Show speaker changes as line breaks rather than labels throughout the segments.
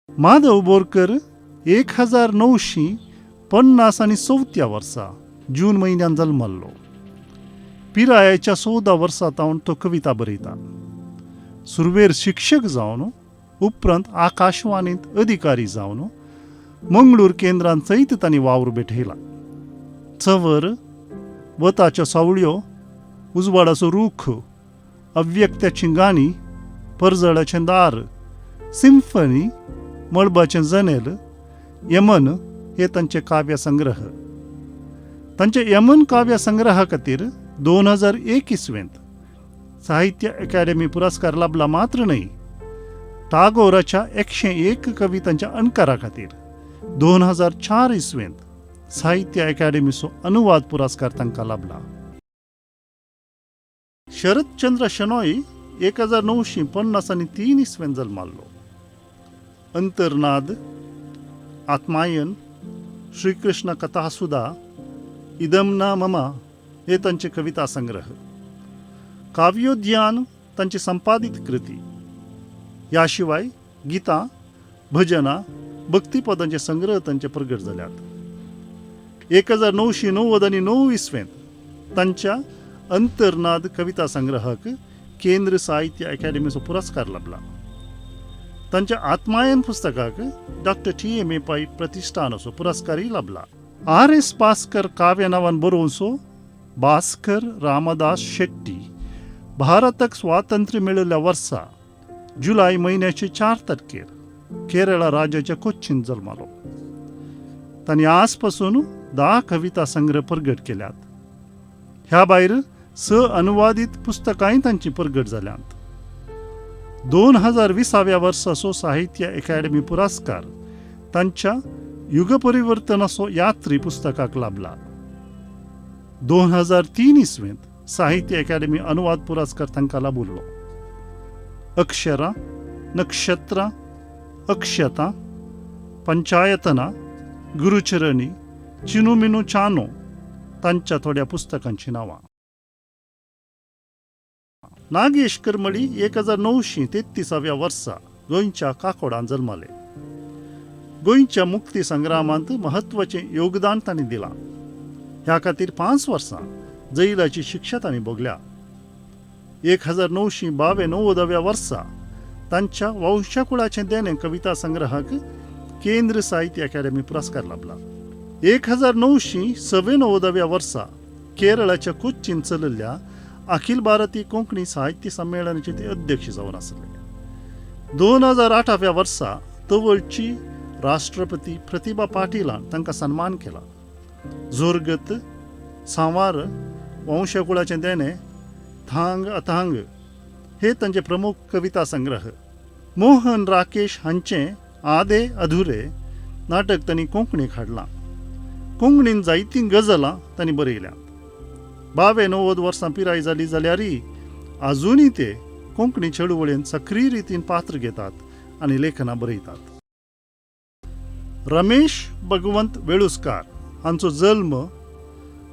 माधव बोरकर 1954 आनी चवथ्या वर्सा जून म्हयन्यान जल्मल्लो. पिरायेच्या 14 वर्सां सावन तो कविता बरयता. सुरवेर शिक्षक जावन उपरांत आकाशवाणींत अधिकारी जावन मंगळूर केंद्रांत सयत तांणी वावर भेटयला. चंवर, वताच्यो सावळ्यो, उजवाडाचो रूख, अव्यक्त्याची गाणी, परजळाचें दार, सिम्फनी, मळबाचें जनेल, यमन हे तांचे काव्य संग्रह. तांचे यमन काव्य संग्रहा खातीर 2001 इस्वेंत साहित्य अकादेमी पुरस्कार लाबला मात्र न्हय, टागोराच्या 101 कवितांच्या अणकारा खातीर 2004 इस्वेंत साहित्य अकादेमीचो अनुवाद पुरस्कार तांकां लाबला. शरदचंद्र शणोई 1953 इस्वेंत जल्माल्लो. अंतर्नाद, आत्मायन, श्रीकृष्ण कथासुधा, इदम न ममा हे तांचे कविता संग्रह. काव्योद्यान तांची संपादीत कृती. ह्या शिवाय गितां, भजनां, भक्तीपदांचे संग्रह तांचे प्रगट जाल्यात. 1999 इस्वेंत तांच्या अंतर्नाद कविता संग्रहाक केंद्र साहित्य अकादेमीचो पुरस्कार लाबला. तांच्या आत्मायन पुस्तकाक doctor TMA. Pai प्रतिष्ठानाचो पुरस्कारय लाबला. RS. Bhaskar काव्य नांवान बरोवचो भास्कर रामदास शेट्टी भारताक स्वातंत्र्य मेळिल्ल्या वर्सा जुलय म्हयन्याचे 4 तारखेर केरळ राज्याच्या कोच्चीन जल्मालो. तांणी आज पासून 10 कविता संग्रह प्रगट केल्यात. ह्या भायर 6 अनुवादीत पुस्तकांय तांची प्रगट जाल्यांत. 2020व्या वर्साचो साहित्य अकादेमी पुरस्कार तांच्या युगपरिवर्तनाचो यात्री पुस्तकाक लाबला. 2003 इस्वेंत साहित्य अकादेमी अनुवाद पुरस्कार तांकां लाबुल्लो. अक्षरां, नक्षत्रां, अक्षता, पंचायतना, गुरुचरणी, चिनू मिनू चानो तांच्या थोड्या पुस्तकांची नांवां. नागेश करमळी 1933व्या वर्सा गोंयच्या काकोडान जल्माले. गोंयच्या मुक्ती संग्रामांत म्हत्वाचें योगदान तांणी दिलां. ह्या खातीर 5 वर्सां जैलाची शिक्षा तांणी भोगल्या. 1992व्या वर्सा तांच्या वंशाकुळाचें देणें कविता संग्रहाक केंद्र साहित्य अकादेमी पुरस्कार लाबला. 1994व्या वर्सा केरळाच्या कोच्चीन चलयल्ल्या अखिल भारतीय कोंकणी साहित्य संमेलनाचे ते अध्यक्ष जावन आसले. 2008व्या वर्सा तवळची राष्ट्रपती प्रतिभा पाटीलान तांकां सन्मान केला. जोरगत, सांवार, वंशकुळाचें देणें, थांग अथांग हे तांचे प्रमुख कविता संग्रह. मोहन राकेश हांचें आदे अधुरे नाटक तांणी कोंकणीक हाडलां. कोंकणीन जायतीं गजलां तांणी बरयल्यांत. 92 वर्सां पिराय जाली जाल्यारय आजुनूय ते कोंकणी चळवळींत सक्रीय रितीन पात्र घेतात आनी लेखनां बरयतात. रमेश भगवंत वेळुस्कार हांचो जल्म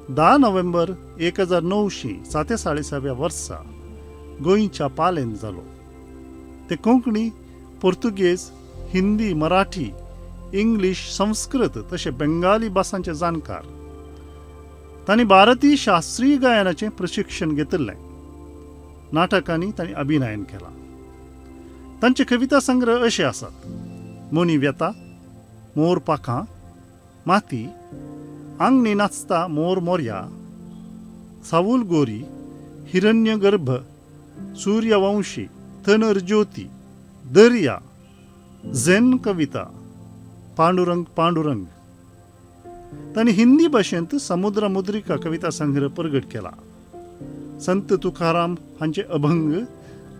10 नोव्हेंबर 1947व्या वर्सा गोंयच्या पालेंत जालो. ते कोंकणी, पुर्तुगेज, हिंदी, मराठी, इंग्लीश, संस्कृत तशें बेंगाली भासांचे जाणकार. तांणी भारतीय शास्त्रीय गायनाचें प्रशिक्षण घेतिल्लें. नाटकांनी तांणी अभिनयन केलां. तांचे कविता संग्रह अशे आसात: मोनी व्यथा, मोर पाखां, माती, आंगणी नाचता मोर मोर्या, सावूल गोरी, हिरण्यगर्भ, सूर्यवंशी, तनर ज्योती, दर्या, झेन कविता, पांडुरंग पांडुरंग. तांणी हिंदी भाशेंत समुद्र मुद्रिका कविता संग्रह प्रगट केला. संत तुकाराम हांचे अभंग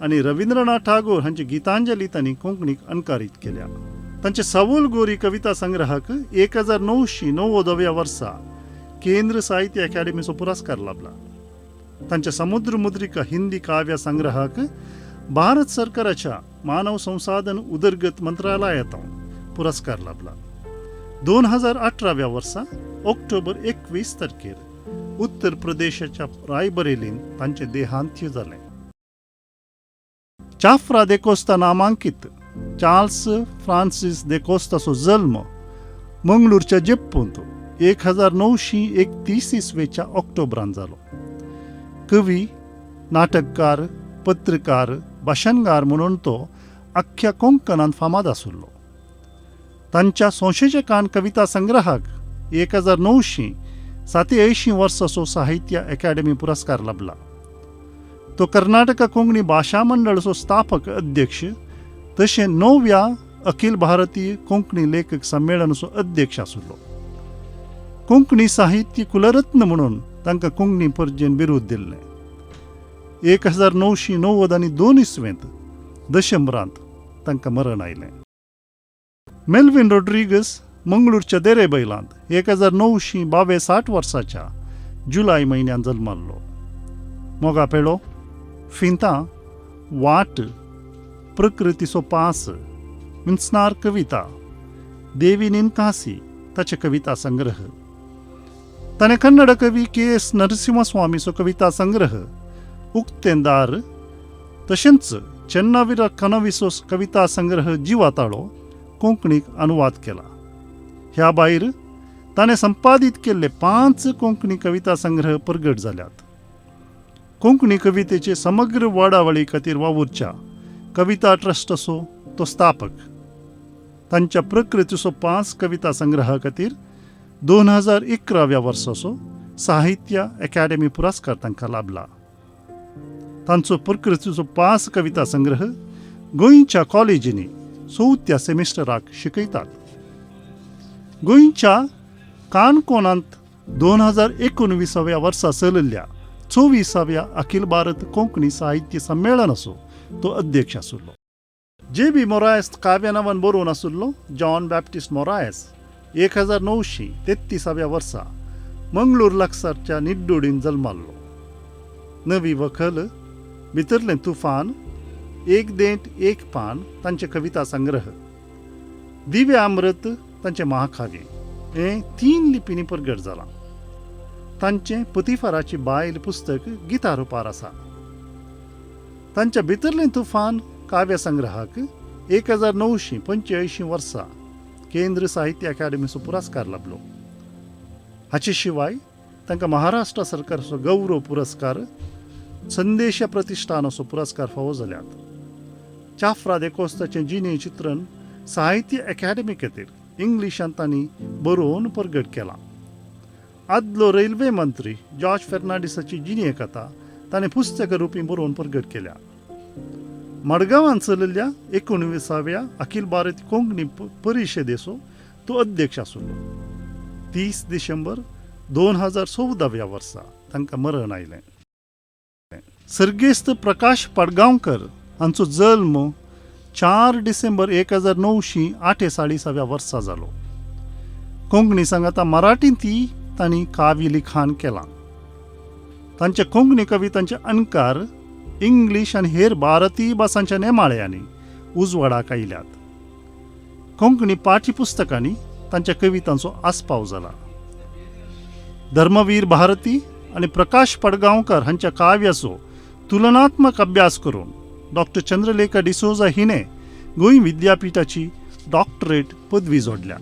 आनी रवींद्रनाथ टागोर हांची गीतांजली तांणी कोंकणीक अणकारीत केल्या. तांचे सावूल गोरी कविता संग्रहाक 1990व्या वर्सा केंद्र साहित्य अकादेमीचो पुरस्कार लाबला. तांच्या समुद्र मुद्रिका हिंदी काव्य संग्रहाक भारत सरकाराच्या मानव संसाधन उदरगत मंत्रालयात पुरस्कार लाबला. 2018व्या वर्सा ऑक्टोबर 21 तारखेर उत्तर प्रदेशाच्या रायबरेलीन तांचें देहांत्य जालें. चाफ्रा दे कोस्ता नामांकीत चार्ल्स फ्रांसीस दे कोस्ताचो जल्म मंगळूरच्या जेप्पूंत 1931 इस्वेच्या ऑक्टोबरान जालो. कवी, नाटककार, पत्रकार, भाशणगार म्हणून तो अख्ख्या कोंकणांत फामाद आशिल्लो. तांच्या सोंशेचे कान कविता संग्रहाक 1987 वर्साचो साहित्य अकादेमी पुरस्कार लाभला. तो कर्नाटक कोंकणी भाशा मंडळाचो स्थापक अध्यक्ष तशें 9व्या अखिल भारतीय कोंकणी लेखक संमेलनाचो अध्यक्ष आशिल्लो. कोंकणी साहित्य कुलरत्न म्हणून तांकां कोंकणी परजेन बिरूद दिल्लें. 1992 इस्वेंत दशंबरांत तांकां मरण आयलें. मेल्विन रोड्रिगस मंगळूरच्या देरेबैलांत 1962 वर्साच्या जुलय म्हयन्यांत जल्माल्लो. मोगा पेळो, फिंतां, वाट, प्रकृतीचो पास, विंचणार कविता, देवी निनकासी ताचे कविता संग्रह. ताणें कन्नड कवी के एस नरसिंहस्वामीचो कविता संग्रह उक्तेंदार तशेंच चेन्नावीर कनविसो कविता संग्रह जिवाताळो कोंकणीक अनुवाद केला. ह्या भायर ताणें संपादीत केल्ले 5 कोंकणी कविता संग्रह परगट जाल्यात. कोंकणी कवितेचे समग्र वाडावळी खातीर वावुरच्या कविता ट्रस्टाचो तो स्थापक. तांच्या प्रकृतीचो 5 कविता संग्रहा खातीर 2011व्या वर्साचो साहित्य अकादेमी पुरस्कार तांकां लाभला. तांचो प्रकृतीचो 5 कविता संग्रह गोंयच्या कॉलेजींनी 4थ्या सेमिस्टराक शिकयतात. गोंयच्या काणकोणांत 2019व्या वर्सा चलिल्ल्या 24व्या अखिल भारत कोंकणी साहित्य संमेलनाचो तो अध्यक्ष आशिल्लो. जे बी मोरायस काव्या नांवान बरोवन आशिल्लो जॉन बॅप्टिस्ट मोरायस 1933व्या वर्सा मंगळूर लागसारच्या निड्डोडीन जल्माल्लो. नवी वखल, भितरलें तुफान, एक देंट एक पान तांचे कविता संग्रह, दिव्य अमृत तांचें महाकाव्य हें 3 लिपींनी परगट जालां. तांचें पुतिफराची बायल पुस्तक गीता रुपार आसा. तांच्या भितरलें तुफान काव्य संग्रहाक 1985 वर्सा केंद्र साहित्य अकादेमीचो पुरस्कार लाभलो. हाचे शिवाय तांकां महाराष्ट्र सरकाराचो गौरव पुरस्कार, संदेश प्रतिष्ठानाचो पुरस्कार फावो जाल्यात. चाफ्रा देकोस्ताचें जिणे चित्रण साहित्य अकादेमी खातीर इंग्लिशांत तांणी बरोवन परगट केलां. आदलो रेल्वे मंत्री जॉर्ज फेर्नांडीसाची जिणे कथा ताणें पुस्तक रुपी बरोवन परगट केल्या. मडगांवांत चलिल्ल्या 19व्या अखिल भारत कोंकणी परिशदेचो तो अध्यक्ष आशिल्लो. 30 डिसेंबर 2014व्या वर्सा तांकां मरण आयलें. सर्गेस्त प्रकाश पाडगांवकर हांचो जल्म 4 डिसेंबर 1948व्या वर्सा जालो. कोंकणी सांगाता मराठींत ती तांणी काव्य लिखाण केलां. तांच्या कोंकणी कवितांचे अणकार इंग्लीश आनी हेर भारतीय भासांच्या नेमाळ्यांनी उजवाडाक आयल्यात. कोंकणी पाठ्यपुस्तकांनी तांच्या कवितांचो आस्पाव जाला. धर्मवीर भारती आनी प्रकाश पडगांवकर हांच्या काव्याचो तुलनात्मक अभ्यास करून डॉक्टर चंद्रलेखा डिसोजा हिणें गोंय विद्यापीठाची डॉक्टरेट पदवी जोडल्या.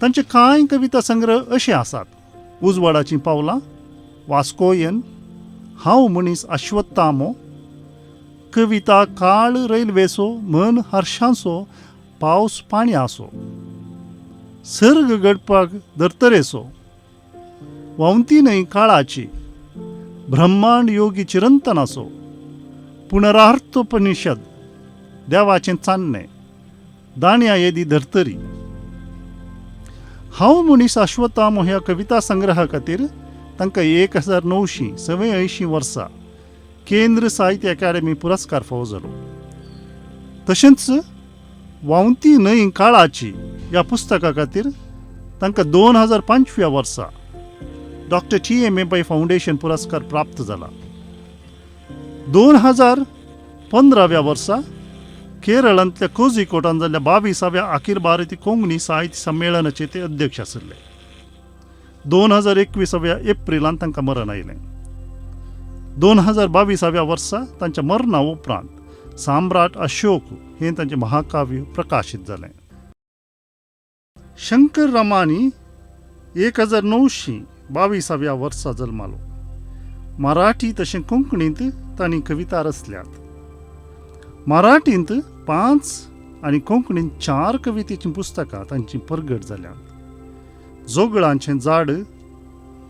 तांचे कांय कविता संग्रह अशे आसात: उजवाडाचीं पावलां, वास्कोयन, हांव मनीस अश्वत्थामो, कविता काळ रेल्वेचो, मन हर्षांचो, पावस पाणयाचो, सर्ग घडपाक धर्तरेचो, व्हांवती न्हय काळाची, ब्रह्मांड योगी चिरंतनाचो, पुनरार्थोपनिषद, देवाचें चान्नें, दाण्या येदी धर्तरी. हांव मनीस अश्वत्थामो ह्या कविता संग्रहा खातीर तांकां 1987 वर्सा केंद्र साहित्य अकादेमी पुरस्कार फावो जालो. तशेंच व्हांवती न्हय काळाची ह्या पुस्तका खातीर तांकां 2005व्या वर्सा doctor T M A Pai foundation पुरस्कार प्राप्त जाला. 2015व्या वर्सा केरळांतल्या कोझिकोटान जाल्ल्या 22व्या अखिल भारतीय कोंकणी साहित्य संमेलनाचे ते अध्यक्ष आशिल्ले. 2021व्या एप्रिलांत तांकां मरण आयलें. 2022व्या वर्सा तांच्या मरणा उपरांत सम्राट अशोक हें तांचें महाकाव्य प्रकाशीत जालें. शंकर रामाणी 1922व्या वर्सा जल्मालो. मराठी तशें कोंकणींत तांणी कविता रचल्यात. मराठींत 5 आनी कोंकणींत 4 कवितेचीं पुस्तकां तांचीं परगट जाल्यांत. जोगळांचें झाड,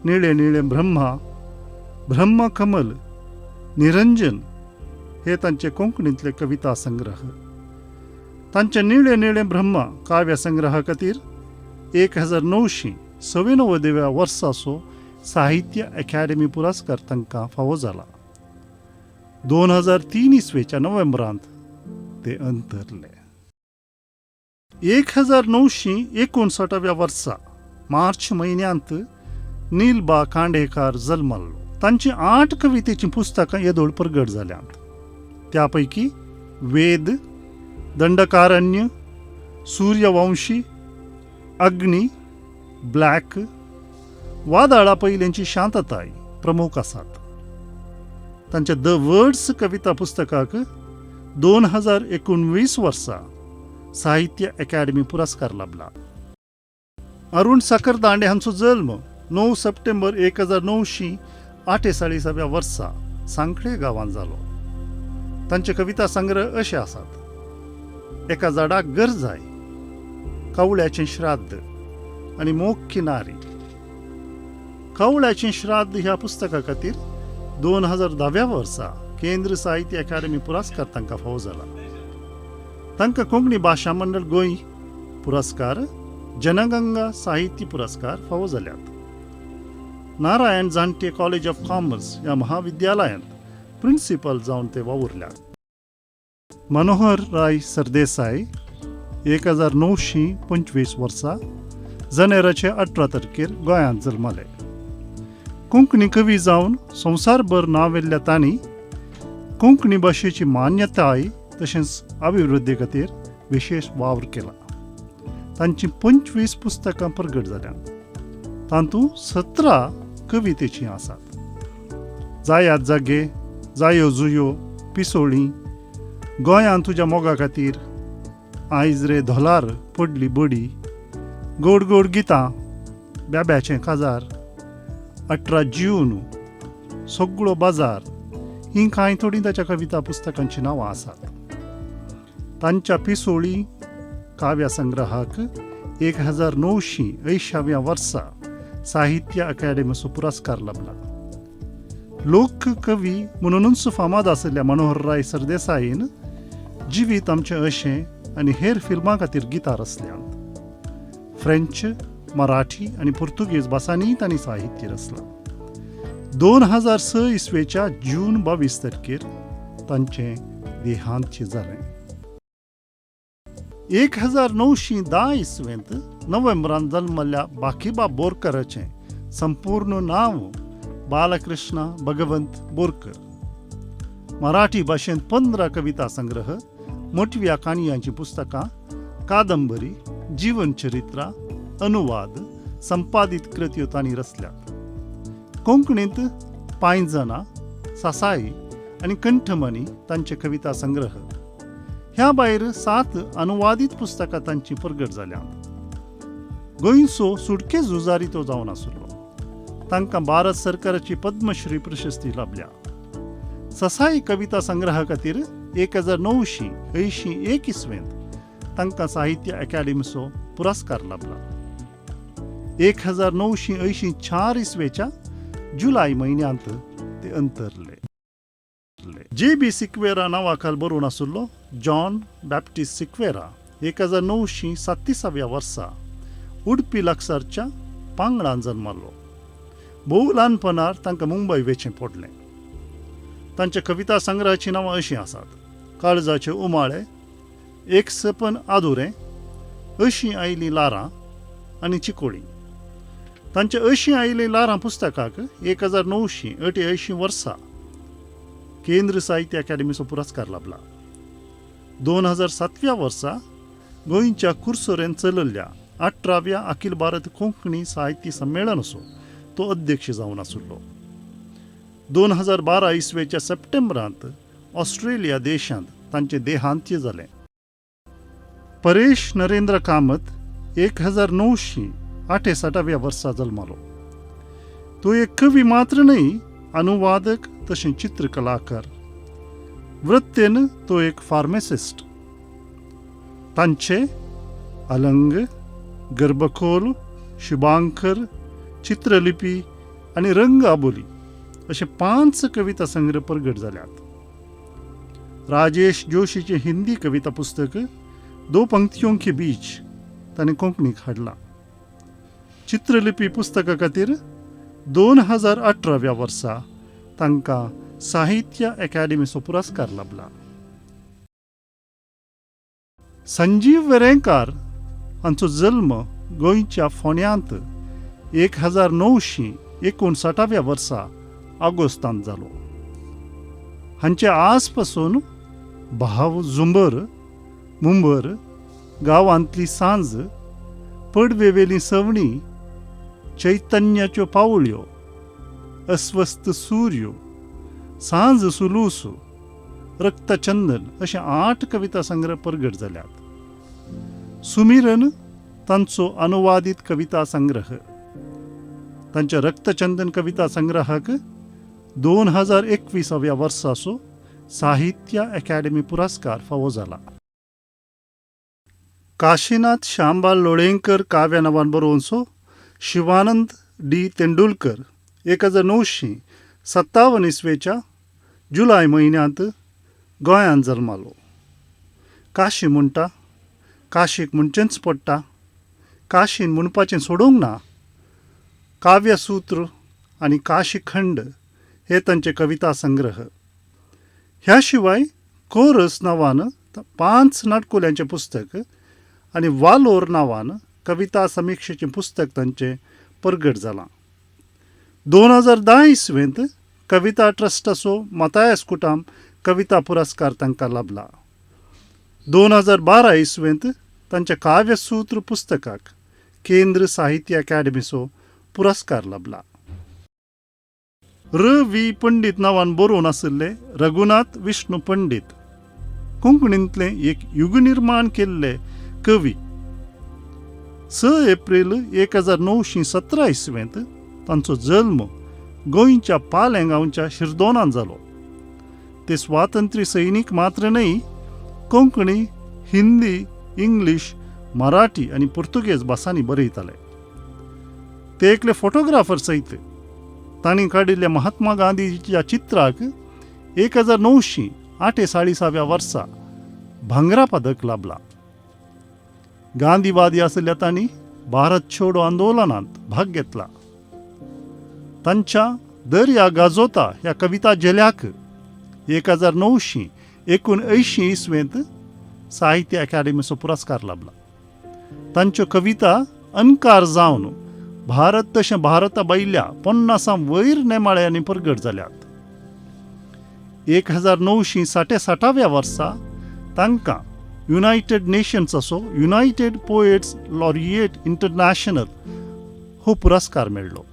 निळे निळे ब्रह्मा, ब्रह्मकमल, निरंजन हे तांचे कोंकणींतले कविता संग्रह. तांचे निळे निळे ब्रह्मा काव्य संग्रहा खातीर 1994व्या वर्साचो साहित्य अकादेमी पुरस्कार तांकां फावो जाला. 2003 इसवेच्या नोव्हेंबरांत ते अंतरले. 1959व्या वर्सा मार्च म्हयन्यांत नीलबा खांडेकार जल्मल्लो. तांची 8 कवितेचीं पुस्तकां येदोळ परगट जाल्यांत. त्या पैकी वेद, दंडकारण्य, सूर्यवंशी, अग्नी, ब्लॅक, वादळा पयलींची शांतताय प्रमुख आसात. तांच्या the words कविता पुस्तकाक 2019 वर्सा साहित्य अकादेमी पुरस्कार लाभला. अरुण साखरदांडे हांचो जल्म 9 सप्टेंबर 1948व्या वर्सा सांखळे गांवांत जालो. तांचे कविता संग्रह अशे आसात: एका झाडाक गरजाय, कवळ्याचें श्राद्ध आनी मोग किनारी. कवळ्याचें श्राद्ध ह्या पुस्तका खातीर 2010व्या वर्सा केंद्र साहित्य अकादेमी पुरस्कार तांकां फावो जाला. तांकां कोंकणी भाशा मंडळ गोंय पुरस्कार, जनगंगा साहित्य पुरस्कार फावो जाल्यात. नारायण जाणटे कॉलेज ऑफ कॉमर्स ह्या महाविद्यालयांत प्रिन्सिपल जावन ते वावुरल्यात. मनोहर राय सरदेसाय 1925 वर्सा जानेराचे 18 तारखेर गोंयांत जल्मले. कोंकणी कवी जावन संवसारभर नांव व्हेल्ल्या तांणी कोंकणी भाशेची मान्यताय तशेंच अभिवृद्धी खातीर विशेश वावर केला. तांचीं 25 पुस्तकां प्रगट जाल्यांत. तातूंत 17 कवितेचीं आसात. जायात जागे, जायो जुयो, पिसोळी, गोंयांत तुज्या मोगा खातीर, आयज रे धोलार पडली बडी, गोड गोड गितां, बेब्याचें काजार, 18 जून, सगळो बाजार हीं कांय थोडीं ताच्या कविता पुस्तकांचीं नांवां आसात. तांच्या पिसोळी काव्य संग्रहाक 1980व्या वर्सा साहित्य अकादेमीचो पुरस्कार लाभला. लोककवी म्हणूनच फामाद आशिल्ल्या मनोहरराय सरदेसाईन जिवीत आमचें अशें आनी हेर फिल्मां खातीर गितां रचल्यांत. फ्रेंच, मराठी आनी पुर्तुगेज भासांनीय तांणी साहित्य रचलां. 2006 इसवेच्या जून 22 तारखेर तांचें देहांत्य जालें. 1910 इसवेंत नोव्हेंबरान जल्मल्ल्या बाकीबाब बोरकराचें संपूर्ण नांव बालकृष्ण भगवंत बोरकर. मराठी भाशेंत 15 कविता संग्रह, मोटव्या काणयांचीं पुस्तकां, कादंबरी, जीवनचरित्रां, अनुवाद, संपादीत कृत्यो तांणी रचल्यात. कोंकणींत पांयजनां, सासाई आनी कंठमणी तांचे कविता संग्रह. ह्या भायर 7 अनुवादीत पुस्तकां तांचीं प्रगट जाल्यांत. गोंयचो सुटके झुजारी तो जावन आशिल्लो. तांकां भारत सरकाराची पद्मश्री प्रशस्ती लाभल्या. ससाई कविता संग्रहा खातीर 1981 इसवेंत तांकां साहित्य अकादेमीचो पुरस्कार लाभला. 1984 इसवेच्या जुलय म्हयन्यांत ते अंतरले. जे बी सिक्वेरा नांवाखाल बरोवन आशिल्लो जॉन बॅप्टिस्ट सिक्वेरा 1937व्या वर्सा उडपी लागसारच्या पांगडान जल्मलो. भोव ल्हानपणार तांकां मुंबय वेचें पडलें. तांच्या कविता संग्रहाचीं नांवां अशीं आसात: काळजाचे उमाळे, एक सपन आदुरें, अशीं आयलीं लारां आनी चिकोळी. तांच्या अशीं आयलीं लारां पुस्तकाक 1988 वर्सा केंद्र साहित्य अकादेमीचो पुरस्कार लाभला. 2007व्या वर्सा गोंयच्या कुर्सोरेन चलयल्ल्या 18व्या अखिल भारत कोंकणी साहित्य संमेलनाचो तो अध्यक्ष जावन आशिल्लो. 2012 इसवेच्या सप्टेंबरांत ऑस्ट्रेलिया देशांत तांचें देहांत्य जालें. परेश नरेंद्र कामत 1968व्या वर्सा जल्मालो. तो एक कवी मात्र न्हय, अनुवादक तशें चित्रकलाकार. वृत्तेन तो एक फार्मासिस्ट. तांचे अलंग, गर्भखोल, शुभांकर, चित्रलिपी आनी रंग आबोली अशे 5 कविता संग्रह प्रगट जाल्यात. राजेश जोशीचें हिंदी कविता पुस्तक दो पंक्तियों के बीच ताणें कोंकणीक हाडलां. चित्रलिपी पुस्तका खातीर 2018व्या वर्सा तांकां साहित्य अकादेमीचो पुरस्कार लाबला. संजीव वेरेंकार हांचो जल्म गोंयच्या फोंड्यांत 1959व्या वर्सा ऑगस्टांत जालो. हांचे आज पासून भाव झुंबर, मुंबर, गांवांतली सांज, पडवेवेली सवणी, चैतन्याच्यो पावळ्यो, अस्वस्थ सूर्यो, सांज सुलूस, रक्तचंदन अशे 8 कविता संग्रह प्रगट जाल्यात. सुमिरन तांचो अनुवादीत कविता संग्रह. तांच्या रक्तचंदन कविता संग्रहाक 2021व्या वर्साचो साहित्य अकादेमी पुरस्कार फावो जाला. काशीनाथ शांबा लोळेंकर काव्या नांवान बरोवनसो शिवानंद डी तेंडुलकर 1957 इस्वेच्या जुलय म्हयन्यांत गोंयांत जल्मालो. काशी म्हणटा, काशीक म्हणचेंच पडटा, काशीन म्हणपाचें सोडूंक ना. काव्यसूत्र आनी काशीखंड हे तांचे कविता संग्रह. ह्या शिवाय कोरस नांवान 5 नाटकुल्यांचें पुस्तक आनी वालोर नांवान कविता समिक्षेचें पुस्तक तांचें परगट जालां. 2010 इस्वेंत कविता ट्रस्टाचो मतायस कुटाम कविता पुरस्कार तांकां लाबला. 2012 इस्वेंत तांच्या काव्यसूत्र पुस्तकाक केंद्र साहित्य अकादेमीचो पुरस्कार लाबला. र वी पंडीत नांवान बरोवन आशिल्ले रघुनाथ विष्णू पंडीत कोंकणींतले एक युगनिर्माण केल्ले कवी. 6 एप्रिल 1917 इस्वेंत तांचो जल्म गोंयच्या पालें गांवच्या शिरदोनान जालो. ते स्वातंत्र्य सैनीक मात्र न्हय, कोंकणी, हिंदी, इंग्लीश, मराठी आनी पुर्तुगेज भासांनी बरयताले. ते एकले फोटोग्राफर सयत. तांणी काडिल्ल्या महात्मा गांधीच्या चित्राक 1948व्या वर्सा भांगरा पदक लाबला. गांधीवादी आशिल्ल्या तांणी भारत छोडो आंदोलनांत भाग घेतला. तांच्या दर्या गाजोता ह्या कविता झेल्याक 1979 इस्वेंत साहित्य अकादेमीचो पुरस्कार लाबला. तांच्यो कविता अणकार जावन भारत तशें भारता भायल्या 50 वयर नेमाळ्यांनी प्रगट जाल्यात. 1966व्या वर्सा तांकां युनायटेड नेशन्साचो युनायटेड पोएट्स लॉरिएट इंटरनॅशनल हो पुरस्कार मेळ्ळो.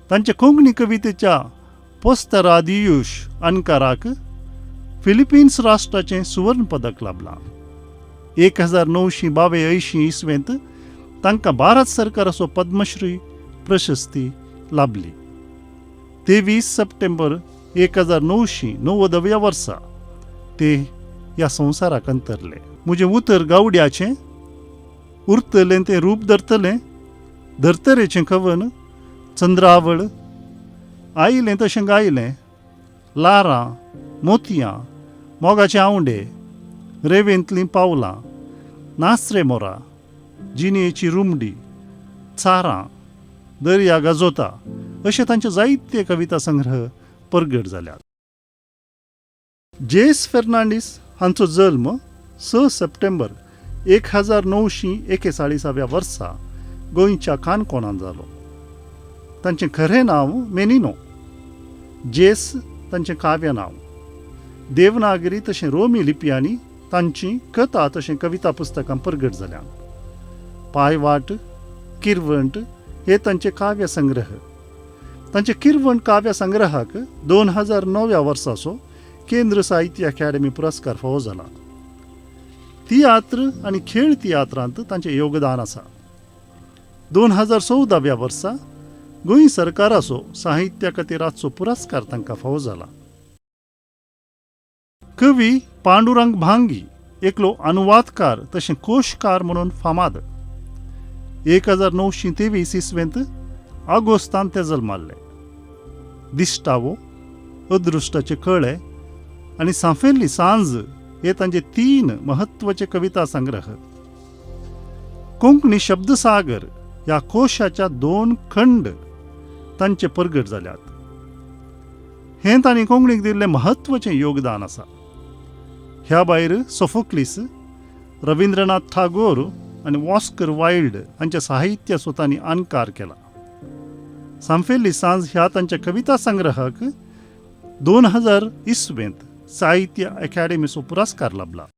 तांच्या कोंकणी कवितेच्या पोस्तरादियूश अणकाराक फिलिपिन्स राष्ट्राचें सुवर्ण पदक लाबलां. 1982 इस्वेंत तांकां भारत सरकाराचो पद्मश्री प्रशस्ती लाबली. 23 सप्टेंबर 1990व्या वर्सा ते ह्या संवसाराक अंतरले. म्हजें उतर गावड्याचें उरतलें तें रूप धरतलें, धर्तरेचें कवन, चंद्रावळ, आयलें तशें गायलें, लारां, मोतयां, मोगाचे आंवडे, रेवेंतलीं पावलां, नासरे मोरा, जिणेची रुमडी, चारां, दर्या गाजोता अशे तांचे जायते कविता संग्रह परगट जाल्यात. जेस फेर्नांडीस हांचो जल्म 6 सप्टेंबर 1941व्या वर्सा गोंयच्या काणकोणांत जालो. तांचें खरें नांव मेनिनो, जेस तांचें काव्य नांव. देवनागरी तशें रोमी लिपयांनी तांची कथा तशें कविता पुस्तकां परगट जाल्यांत. पायवाट, किरवंट हे तांचे काव्य संग्रह. तांचे किरवंट काव्य संग्रहाक 2009व्या वर्साचो केंद्र साहित्य अकादेमी पुरस्कार फावो जाला. तियात्र आनी खेळ तियात्रांत तांचें योगदान आसा. 2014 व्या वर्सा गोंय सरकाराचो साहित्या खातीराचो पुरस्कार तांकां फावो जाला. कवी पांडुरंग भांगी एकलो अनुवादकार तशें कोशकार म्हणून फामाद. 1923 इसवेंत आगोस्तान ते जल्माल्ले. दिश्टावो, अदृश्टाचे कळे आनी सांफेल्ली सांज हे तांचे 3 म्हत्वाचे कविता संग्रह. कोंकणी शब्दसागर ह्या कोशाच्या 2 खंड तांचे परगट जाल्यात. हें तांणी कोंकणीक दिल्लें म्हत्वाचें योगदान आसा. ह्या भायर सोफोक्लीस, रवींद्रनाथ ठागोर आनी ऑस्कर वायल्ड हांच्या साहित्याचो तांणी अणकार केला. सांफेल्ली सांज ह्या तांच्या कविता संग्रहाक 2000 इसवेंत साहित्य अकादेमीचो पुरस्कार लाबला.